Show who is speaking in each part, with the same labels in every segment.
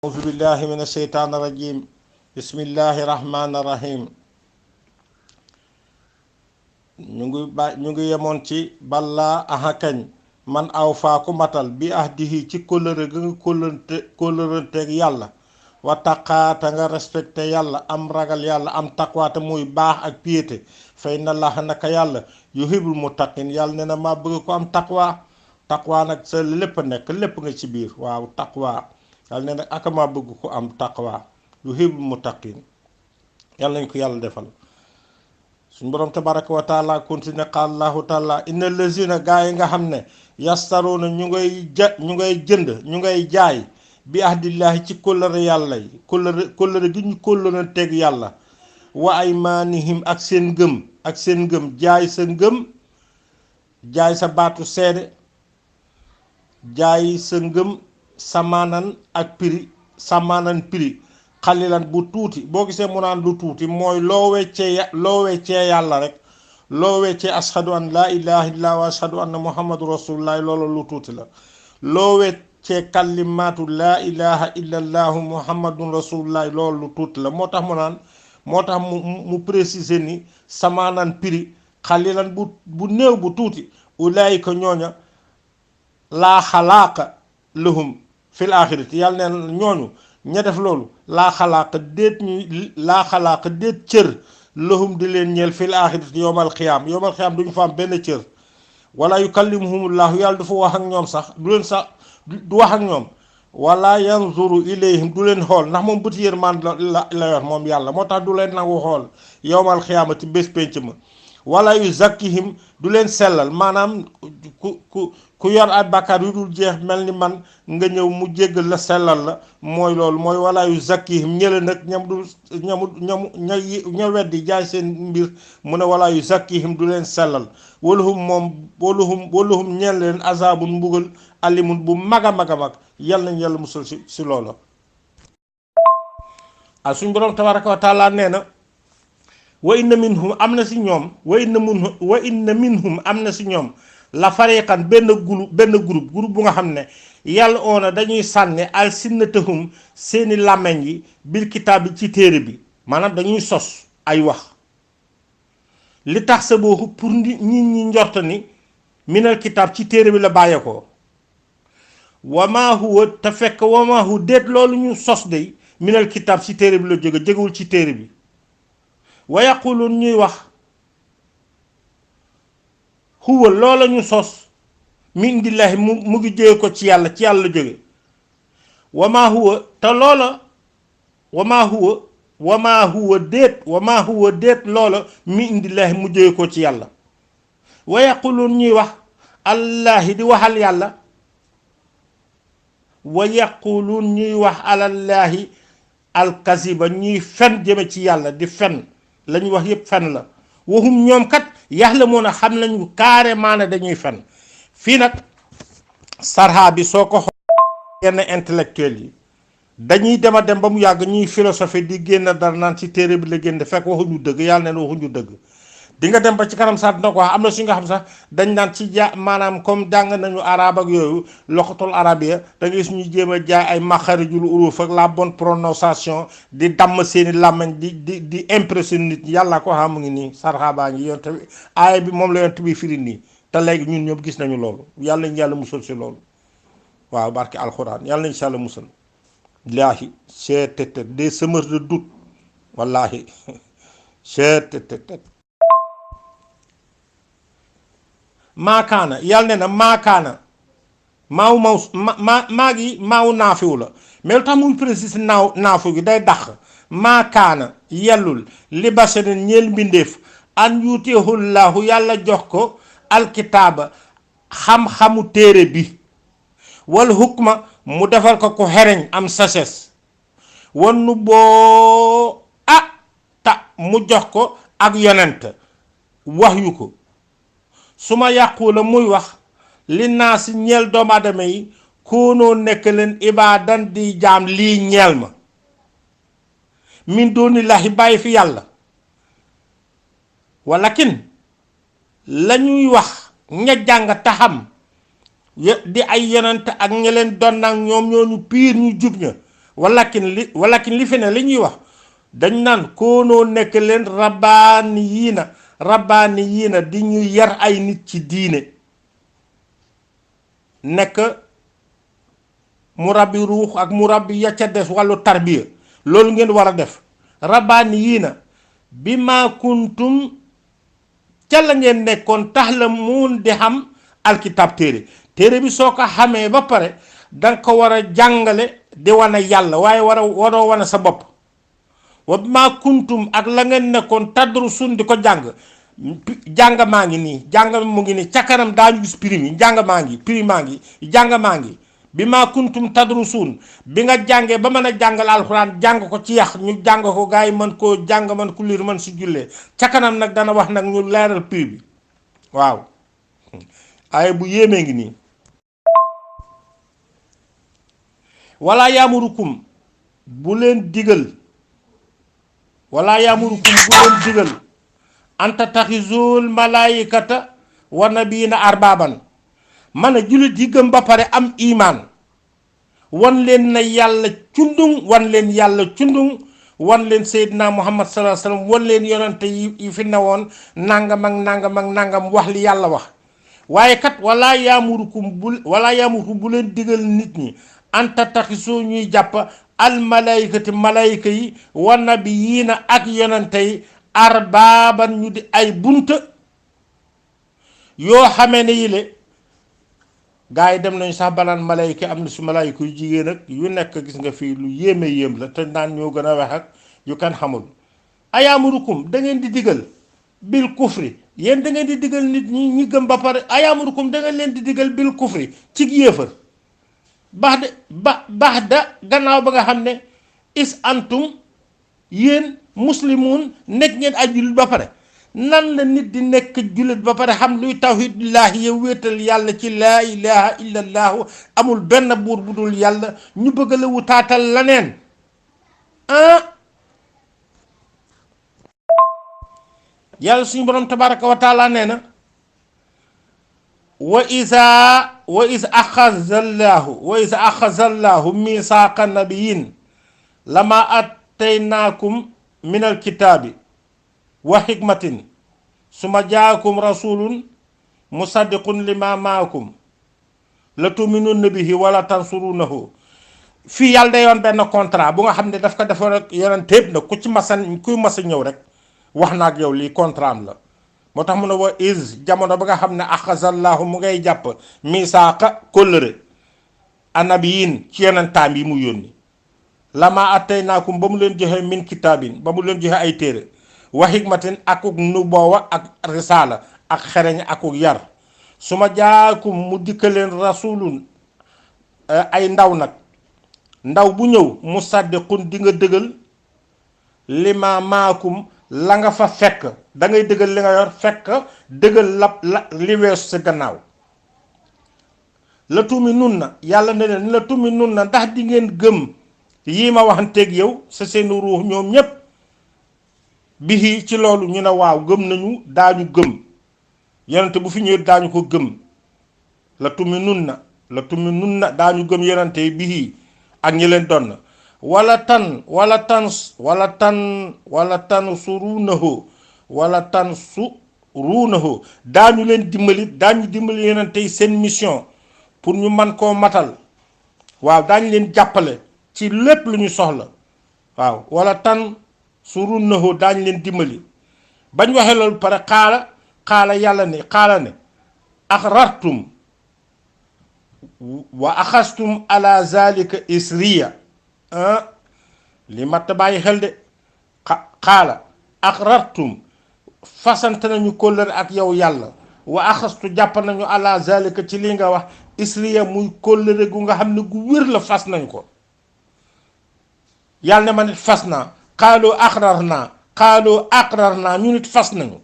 Speaker 1: أعوذ بالله من الشيطان الرجيم بسم الله الرحمن الرحيم ñu ngi yemoon ci balla ahakañ man aw faa ku matal bi ahdihi ci kóllëre ga nga kóllëranteeg yàlla wa taqaata nga respecté yàlla am ragal yàlla am taqwaata muy baax ak piété fay na lax naka yàlla yuhibbul muttaqin yàlla ne na maa bëgg ko am taqwa nag sa lépp nekk lépp nga ci biir waaw taqwa yàlla ne nag aka maa bëgg ko am taqwa yuhibbul muttaqin yàlla nañ ko yàlla defal suñu borom tabaraka wa taala continue qaal allahu taala inna lazina gaa yi nga xam ne yastaroona ñu ngay jënd ñu ngay jaay bi ahdillahi ci kóllëre yàlla yi kóllëre gi ñu kóllëranteeg yàlla wa aymanihim ak seen ngëm jaay sa ngëm jaay sa baatu seede jaay sa ngëm samaanan ak prix xalilan bu tuuti boo gisee mu naan lu tuuti mooy loo weccee yàlla rek loo weccee ashadu an laa ilaha illallah wa ashadu anna muhammadu rasulullah loolu lu tuuti la loo weccee kalimaatu laa ilaha illallahu muhammadun rasulullah loolu lu tuuti la moo tax mu préciser ni samaanan prix xalilan bu néew bu tuuti ulaayika ñooña laa xalaaqa lahum fil axirati yàlla neen ñooñu ña def loolu laa xalaaqa déet cër lahum di leen ñeel fil axirati yowmal xiyaam duñu fa am benn cër wala yukallimuhumullahu yàlla du fa wax ak ñoom sax du wax ak ñoom wala yanzuru ilayhim du leen xool ndax moom bëti yërmaan la yor moom yàlla moo tax du leen nangu xool yowmal xiyaamati bés pénc ma wala yu zakkihim du leen sellal maanaam ku yor ay bàkkaar yu dul jeex mel ni man nga ñëw mu jéggal la sellal la mooy loolu mooy wala yu zakkihim ñële nag ña weddi jaay seen mbir mu ne wala yu zakkihim du leen sellal waluhum ñeel leen azabun mbugal alimun bu mag a mag yàlla nañ yàlla musal si loolu suñ borom tabaraka wa taala nee na wa inna minhum am na si ñoom am na si ñoom la fariqan benn groupe bu nga xam ne yàlla oona dañuy sànni alsinnatahum seeni làmmeñ yi bil kitaab bi ci téere bi maanaam dañuy sos ay wax li tax sa boobu pour nit ñi njort ni minal kitaab ci téere bi la bàyyeekoo wama huwa te fekk wama huwa déet loolu ñu sos de minal kitaab ci téere bi la jógewul ci téere bi wa yaqulun ñuy wax huwa loola ñu sos mi indillahi mu ngi jóge ko ci yàlla jóge wama huwa te loola wama huwa déet loola mi indillahi mu jóge ko ci yàlla wa yaqulun ñuy wax allahi di waxal yàlla wa yaqulun ñuy wax alallahi alkaziba ñuy fen jëme ci yàlla di fen lañu wax yépp fen la waxum ñoom kat yaxlamuuna xam nañu carrément ne dañuy fen fii nag sarha bi soo ko xool yenn intellectuel yi dañuy dem ba mu yàgg ñuy philosophie di génn dara naan ci téere bi la génn fekk waxuñu dëgg yàlla neen waxuñu dëgg di nga dem ba ci kanam sax dina ko wax am na su nga xam sax dañ naan ci maanaam comme jàng nañu arabe ak yooyu loxatul arabia da ngay gis ñu jéem a jaay ay maxarijul uruf ak la bonne prononciation di damm seeni làmmiñ di impressionner nit yàlla ko xam mu ngi nii sarxa baa ngi yonte aaya bi moom la yonte bi firi nii te léegi ñun ñëpp gis nañu loolu yàlla nañu yàlla musal si loolu waaw barke alxuraan yàlla nañu si yàlla musal laahi c'est des semeurs de doute wallaahi c'est maakaana yàlla ne na maakaana maa gi maawu naafiwu la mais lu tax muy préciser naafu gi day dàq maakaana yellul li basharin ñeel mbindeef an yuutihullahu yàlla jox ko alkitaaba xam-xamu téere bi wal hukma mu defal ko xereñ am sagesse wannu boo mu jox ko ak yonent wax yu ko su ma yàqu la muy wax li naa si ñeel doomu aadama yi koonoo nekk leen ibaadan di jaam lii ñeel ma min doonillaahi bàyyi fi yàlla walakin la ñuy wax ña jàng taxam di ay yonent ak ña leen doon nag ñoom ñooñu piir ñu jub ña walakin li fi ne li ñuy wax dañ naan koonoo nekk leen rabbaani yiina di ñu yar ay nit ci diine nekk mu rabbi ruux ak mu rabbi ya ca des wàllu tarbiya loolu ngeen war a def rabbaani yiina bi ma kuntum ca la ngeen nekkoon tax la mun di xam alkitab téere bi soo ko xamee ba pare danga ko war a jàngale di wane yàlla waaye waroo wane sa bopp wa bi ma kuntum ak la ngeen nekkoon tadrusun di ko jàng maa ngi nii jàng mu ngi nii ca kanam daañu gis prix jàng maa ngi bi ma kuntum tadrusun bi nga jàngee ba mën a jàngal alxuraan jàng ko ci yax ñu jàng ko gars yi mën koo jàng mën ku liir mën si jullee ca kanam nag dana wax nag ñu leeral prix bi waaw ay bu yéemee ngi nii wala yaamurukum bu leen digal anta taxizul malaayikata wa nabiina arbaaban man a jullit yi gëm ba pare am imaan wan leen na yàlla cundung wan leen seydina muhammad sallallahu alayhi wasallam wan leen yonante yi fi newoon nangam ak nangam wax li yàlla wax waaye kat wala yaamurukum bu leen digal nit ñi anta taxisoo ñuy jàpp al malaayika yi wa nabiyiina ak yonante yi arbaaban ñu di ay bunta yoo xamee ne yile gaa yi dem nañu sax balaan malayka am na si malayka yu jigéen ak yu nekk gis nga fii lu yéeme la te naan ñoo gën a wax ak yu kan xamul ayaamurukum da ngeen di digal bil kufri yéen da ngeen di digal nit ñi gëm ba pare ayaamurukum da ngeen leen di digal bil kufri ci yéefar baax da gannaaw ba nga xam ne is antum yéen muslimun nekk ngeen ay jullit ba pare nan la nit di nekk jullit ba pare xam luy tawhidullah yow wéetal yàlla ci laa ilaha illa allaahu amul benn buur bu dul yàlla ñu bëgg la wutaatal leneen yàlla suñu borom tabaraka wa taala nee na wa is axazallahu misaaqa nabiyin lama ataynaakum min alkitaabi wa xikmatin suma jaakum rasulun musaddiqun lima maakum la tuminunna bihi wala tansurunahu fii yàlla day yoon benn contrat bu nga xam ne daf ko defoon rek yonent tépp na kuy masa ñëw rek wax na ak yow lii contrat am la moo tax mu ne wa is jamono ba nga xam ne axazallahu mu ngay jàpp misaaqa kóllëre annabiyin ci yonentaam yi mu yónni lama ataynaakum ba mu leen joxe min kitaabin ba mu leen joxe ay téere wa xikmatin akuk nubuwa ak risaala ak xereñ akuk yar su ma jaakum mu dikkaleen rasulun ay ndaw bu ñëw musaddiqun di nga dëggal lima maakum la nga fa fekk da ngay dëggal li nga yor fekk dëggal la li weesu sa gannaaw la tumi nun na yàlla ne leen la tumi nun na ndax di ngeen gëm yii ma waxanteeg yow sa seen ruux ñoom ñépp bihi ci loolu ñu ne waaw gëm nañu daañu gëm yonente bu fi ñëwee daañu ko gëm la tumi nun na daañu gëm yonente yi bihi ak ñi leen doon wala tan surunahu daañu leen dimbali yonente yi seen mission pour ñu man koo matal waaw daañu leen jàppale ci lépp lu ñu soxla waaw wala tan surunahu daañu leen dimbali bañ waxee loolu pare xaala yàlla ne axrartum wa axastum ala zalika isriya li mat bàyyi xel de xaala axrartum fasante nañu kóllëre ak yow yàlla wa axastu jàpp nañu ala zalika ci li nga wax isriya muy kóllëre gu nga xam ne gu wér la fas nañu ko yàlla ne ma nit fas naa xaaloo aqrar naa ñu nit fas nañu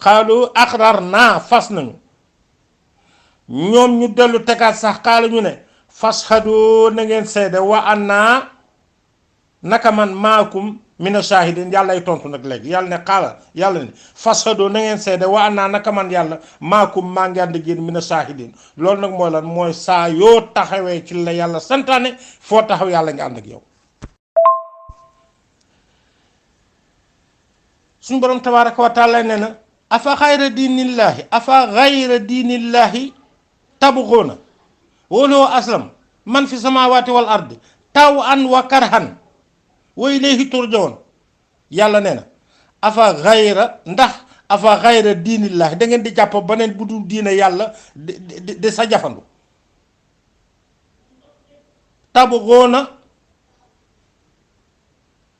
Speaker 1: xaaloo aqrar naa fas nañu ñoom ñu dellu tegaat sax xaala ñu ne fashadoo na ngeen seede wa annaa naka man maakum mina shahidin yàlla ay tontu nag léegi yàlla ne xaala yàlla ne fashadu na ngeen seede wa annaa naka man yàlla maakum maa ngi ànd ak yéen mina shahidin loolu nag mooy lan mooy saa yoo taxawee ci la yàlla santaane foo taxaw yàlla nga ànd ak yow. suñu borom tabaraka wa taala nee na afa xayra diinillaahi tabxuuna waloo aslam man fi samaawaati wal ardi taw an wa karhan wa ilayhi turjawoon yàlla nee na afa xayra diinillaahi da ngeen di jàpp beneen bu dul diine yàlla di sa jafandu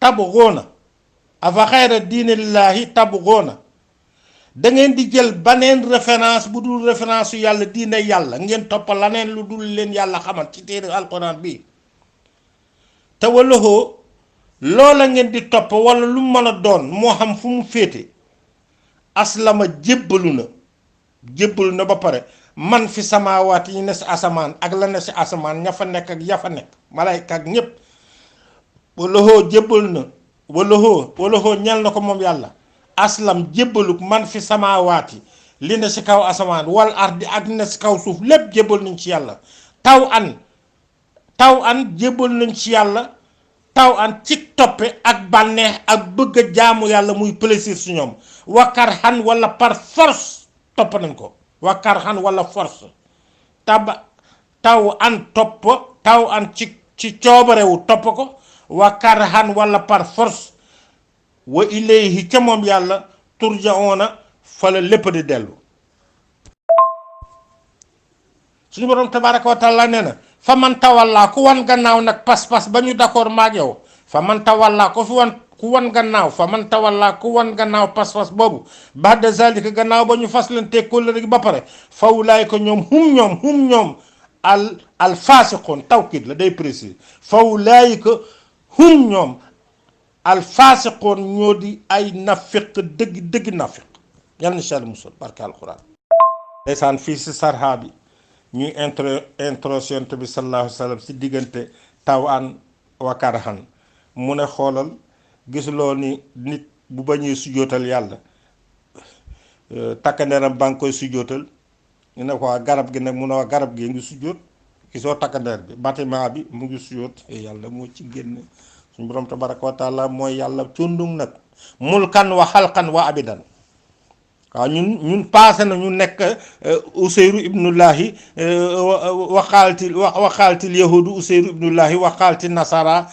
Speaker 1: tabxuuna afa xayra diinillaahi tabxuuna da ngeen di jël baneen référence bu dul référence yu yàlla diine yàlla ngeen topp laneen lu dul leen yàlla xamal ci téere alquran bi te walahoo loola ngeen di topp wala lu mën a doon moo xam fu mu féete aslama jébbalu na ba pare man fi samaawaat yi ne si asamaan ak la ne si asamaan ña fa nekk ak ya fa nekk malayka ak ñépp walahoo jébbalu na walahoo ñel na ko moom yàlla aslam jébbaluk man fi samaawaati li ne si kaw asamaan wal ardi ak li ne si kaw suuf lépp jébbal nañ ci yàlla taw an jébbal nañ ci yàlla taw an ci toppe ak bànneex ak bëgg a jaamu yàlla muy plaisir si ñoom wakar xan wala par force topp nañ ko wakar xan wala force taw an ci coobarewu topp ko wakar xan wala par force wa ilayhi ca moom yàlla turjaoona fa la lépp di dellu. suñu borom tabaraka wa taala nee na fa man tawallaa ku wan gannaaw nag pas-pas ba ñu d'accord maag yow fa man tawallaa ku wan gannaaw pas-pas boobu ba'da zalika gannaaw ba ñu fas leen teg kóllëre gi ba pare fa ulaayka ñoom hum ñoom al faasiqoon tawkiid la day précis fa ulaayka hum ñoom al faasiqoon ñoo di ay nafiq dëgg nafiq yal na incha musal barke alquran. ndeysaan fii si sarha bi ñuy introduction bi sallallahu alayhi wa sallam si diggante tawaan wa karhan mu ne xoolal gisuloo ni nit bu bañee sujootal yàlla takkandeeram ba nga koy sujootal ñu ne ko garab gi nag mu ne waa garab gi ngi sujoot gisoo takkandeer bi bâtiment bi mu ngi sujoot yàlla moo ci génn. suñu borom tabaraka wa taala mooy yàlla cundung nag mulkan wa xalqan wa abidan waaw ñun passé na ñu nekk Useyru ibnullahi waxaaltil yahudu Useyru ibnullahi waxaaltil nasara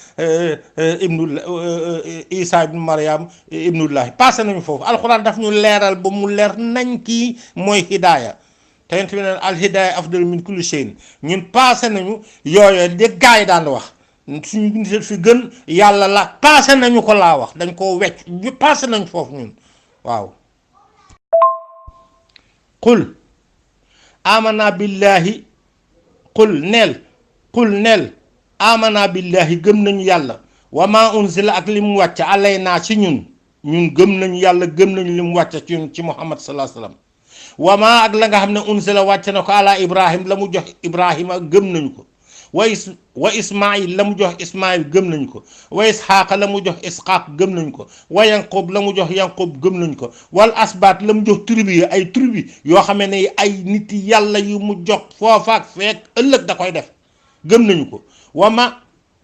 Speaker 1: Isa ibnu Maryam ibnullahi passé nañu foofu alxuraan daf ñu leeral ba mu leer nañ kii mooy hidaaya te yent bi neen al hidaaya afdal min kulli shay'in ñun passé nañu yooyu de gaay daan wax suñu nit fi gën yàlla la passé nañu ko laa wax dañ koo wecc passé nañu foofu ñun waaw. qul amana billahi qul neel amana billahi gëm nañu yàlla wa ma unzila ak li mu wàcc alayna ci ñun gëm nañu yàlla gëm nañu li mu wàcc ci ñun ci Muhammad sallallahu alayhi wasallam wa ma ak la nga xam ne unzila wàcc na ko ala Ibrahim la mu jox Ibrahima gëm nañu ko wa Ismaïl la mu jox Ismaïl gëm nañu ko wa Isxaaqa la mu jox Isxaaq gëm nañu ko wa Yanqub la mu jox Yanqub gëm nañu ko wal asbaat la mu jox tribu yi ay tribu yoo xamee ne ay nit yàlla yu mu jox foofaak feek ëllëg da koy def gëm nañu ko wa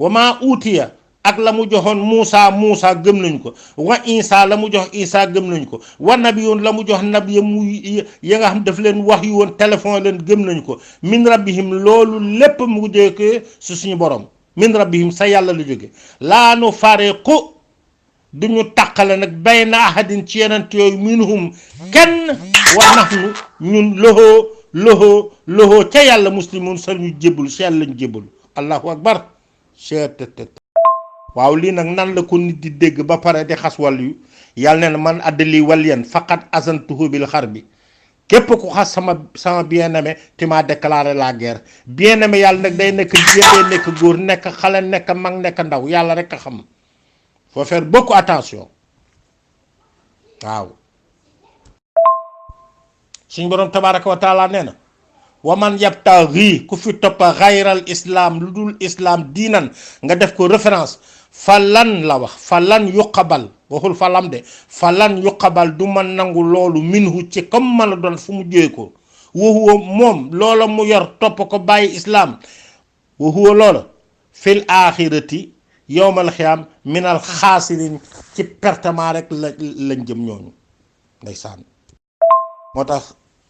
Speaker 1: ma uutiya ak la mu joxoon Muusa gëm nañu ko wa Isa la mu jox Isa gëm nañu ko wa nabiyun la mu jox nabiya mu ya nga xam daf leen wax yu woon téléphone leen gëm nañu ko min rabbihim loolu lépp mu jóge si suñu borom min rabbihim sa yàlla lu jóge laa nu fariqu duñu tàqale nag bayna ahadin ci yenent yooyu minhum kenn wa nahnu ñun loxoo ca yàlla muslimun sa ñu jébbalu sa yàlla lañu jébbalu allahu akbar chetttt waaw lii nag nan la ko nit di dégg ba pare di xas wàll yu yàlla ne na man addali waliyan faqat azantuhu bil harbi képp ku xas sama bien-aimé ti ma déclaré la guerre bien-aimé yàlla nag day nekk jigéen day nekk góor nekk xale nekk mag nekk ndaw yàlla rek a xam faut faire beaucoup attention waaw suñ borom tabaraka wa taala nee na wa man yabtaghi ku fi toppa ghayral islam ludul islam diinan nga def ko référence falan la wax falan yuqabal waxul falam de falan yuqabal du man nangu loolu minhu ci comme man la doon fu mu jóge ko wa huwa moom loola mu yor topp ko bàyyi islam wa huwa loola fil axirati yowmal xiyaam minal xaasirin ci pertement rek lañ jëm ñooñu ndeysaan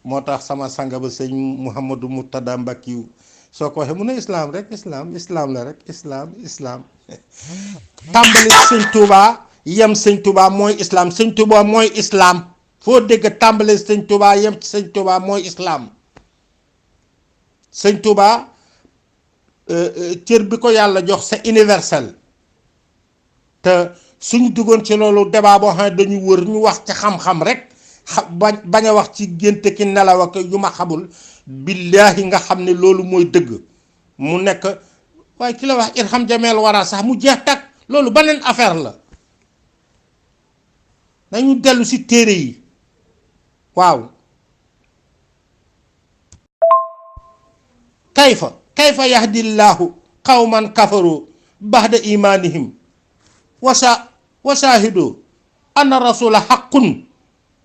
Speaker 1: moo tax sama sanga ba sëñ Mouhamadou Murtada Mbakkiyu soo ko waxee mu ne islam rek islam la rek islam tàmbali sëñ Touba yem sëñ Touba mooy islam sëñ Touba mooy islam foo dégg tàmbali sëñ Touba yem ci sëñ Touba mooy islam sëñ Touba cër bi ko yàlla jox c'est universel te suñu duggoon ci loolu débat boo xam ne dañu wër ñu wax ci xam-xam rek bañ a wax ci génte ki nelaw ak yu ma xamul billaahi nga xam ne loolu mooy dëgg mu nekk waaye ki la wax irham jameel wara sax mu jeex tag loolu beneen affaire la nañu dellu ci téere yi waaw kayfa yahdillahu qawman kafaru ba'da imanihim wa shahidu anna rasula haqqun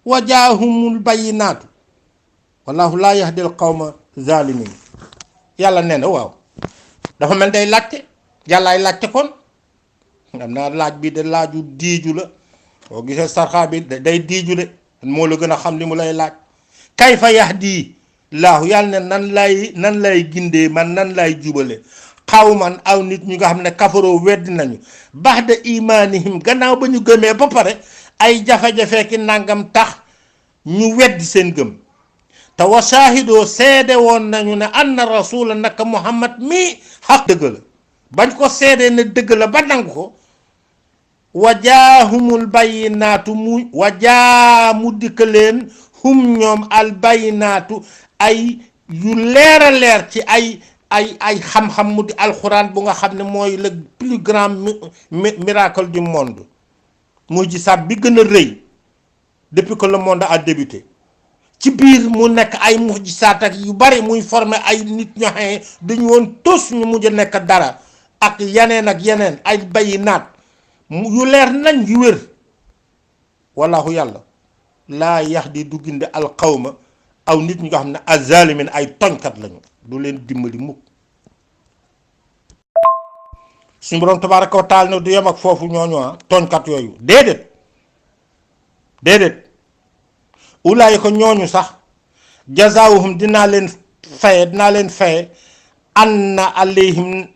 Speaker 1: wa jaahumul bayyinaatu wallahu laa yahdil qawma zalimin yàlla nee na waaw dafa mel day laajte yàllaay laajte kon xam naa laaj bi de laaju diiju la boo gisee sarxaa bi day diiju de moo la gën a xam li mu lay laaj kayfa yahdi laahu yàlla ne nan lay gindee man nan lay jubale xawman aw nit ñu nga xam ne kafaroo weddi nañu baxda imaanihim gannaaw ba ñu gëmee ba pare ay jafe-jafe ki nangam tax ñu weddi seen gëm te wa shaahidoo seede woon nañu ne anna rasula naka muhammad mi xaq dëgg la bañ ko seedee ne dëgg la ba nangu ko wajaahumul bayyinaatu mu dikk leen hum ñoom al bayyinaatu ay yu leer a leer ci ay xam-xam mu di alxuraan bu nga xam ne mooy le plus grand miracle du monde mujjisaat bi gën a rëy depuis que le monde a débuté ci biir mu nekk ay mujjisaat ak yu bari muy former ay nit ñoo xam ne dañu woon tos ñu mujj nekk dara ak yeneen ay bayinaat yu leer nañ yu wér wallahu yàlla laa yahdi du ginde alqawma aw nit ñi nga xam ne azalimin ay toñkat lañu du leen dimbali mukk suñu borom tabaaraka wa taala ne du yem ak foofu ñooñu toñkat yooyu déedéet ulaay ko ñooñu sax jazaawuhum dinaa leen faye anna alayhim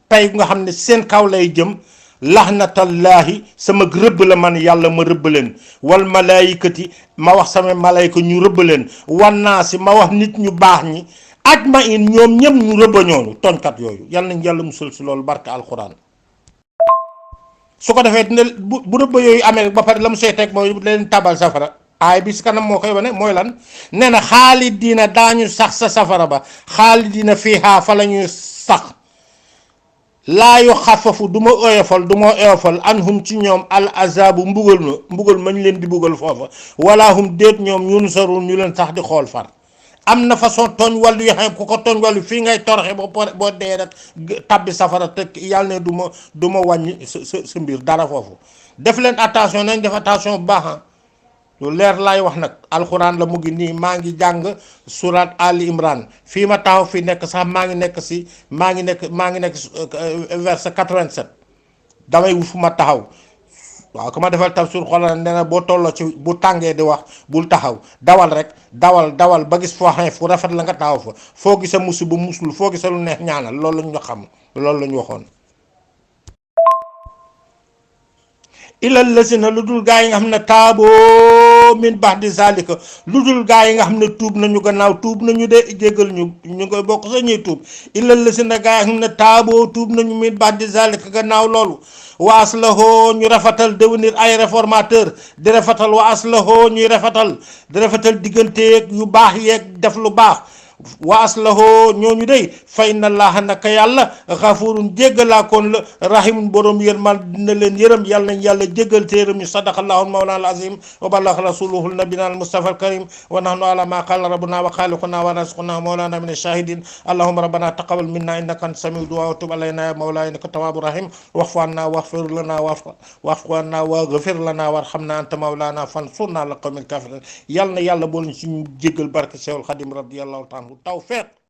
Speaker 1: pay nga xam ne seen kaw lay jëm laxnatallaahi sama rëbb la man yàlla ma rëbb leen wal malaayikati ma wax sama malaayika ñu rëbb leen wannaasi ma wax nit ñu baax ñi ajmain ñoom ñëpp ñu rëbba ñooñu tooñkat yooyu yal nañ yàlla musal si loolu barke alxuraan su ko defee dina bu rëbba yooyu amee ba pare la mu see teg mooy leen tabal safara aay bi si kanam moo koy wane mooy lan nee na xaalidiina daañu sax sa safara ba xaalidiina fiihaa fa la ñuy sax laa yu xafafu du ma oyofal anhum ci ñoom al azabu mbugal mañ leen di mbugal foofa wala hum déet ñoom yunsarun ñu leen sax di xool far am na façon tooñ wàllu yoo xam ku ko tooñ wàllu fii ngay toroxe boo dee rek tabbi safara te yàlla ne du ma wàññi sa mbir dara foofu def leen attention nañ def attention bu baax lu leer laay wax nag alxuraan la mu ngi nii maa ngi jàng surat Ali Imran fii ma taxaw fii nekk sax maa ngi nekk verset 87 damay wut fu ma taxaw waaw ku ma defal tafsir xoolal nee na boo tolloo ci bu tàngee di wax bul taxaw dawal rek dawal ba gis foo xam ne fu rafet la nga taxaw fa foo gisa musiba musul foo gisa lu neex ñaanal loolu lañu xam loolu lañu waxoon ilal lazina lu dul gaa yi nga xam ne taaboo min ba'di zalika lu dul gaa yi nga xam ne tuub nañu gannaaw tuub nañu de jéggal ñu koy bokk sa ñuy tuub ilal lazina gaa yi nga xam ne taaboo tuub nañu min ba'di zalika gannaaw loolu wa aslahoo ñu rafetal devenir ay réformateur di rafetal wa aslahoo ñuy rafetal di rafetal diggante yeeg yu baax yeeg def lu baax wa aslahu ñooñu day fa inna allaha naka yàlla xafurun jéggalaakoon la rahimun borom yërmal dina leen yërëm yàlla nañ yàlla jéggal téeram ñu sadaqallahu mawlana al azim wa balagha rasuluhu nabina al mustafa al karim wa nahnu ala ma qala rabbuna wa khaliquna wa razquna mawlana min ash-shahidin allahumma rabbana taqabbal minna innaka anta samiu du'a wa tub alayna ya mawlana innaka tawwabur rahim wa'fu anna waghfir lana wa'fu anna waghfir lana warhamna anta mawlana fansurna ala qawmil kafirin yàlla na yàlla bool ñu suñu jéggal barke Seexul Xadim radiyallahu ta'ala tawfiq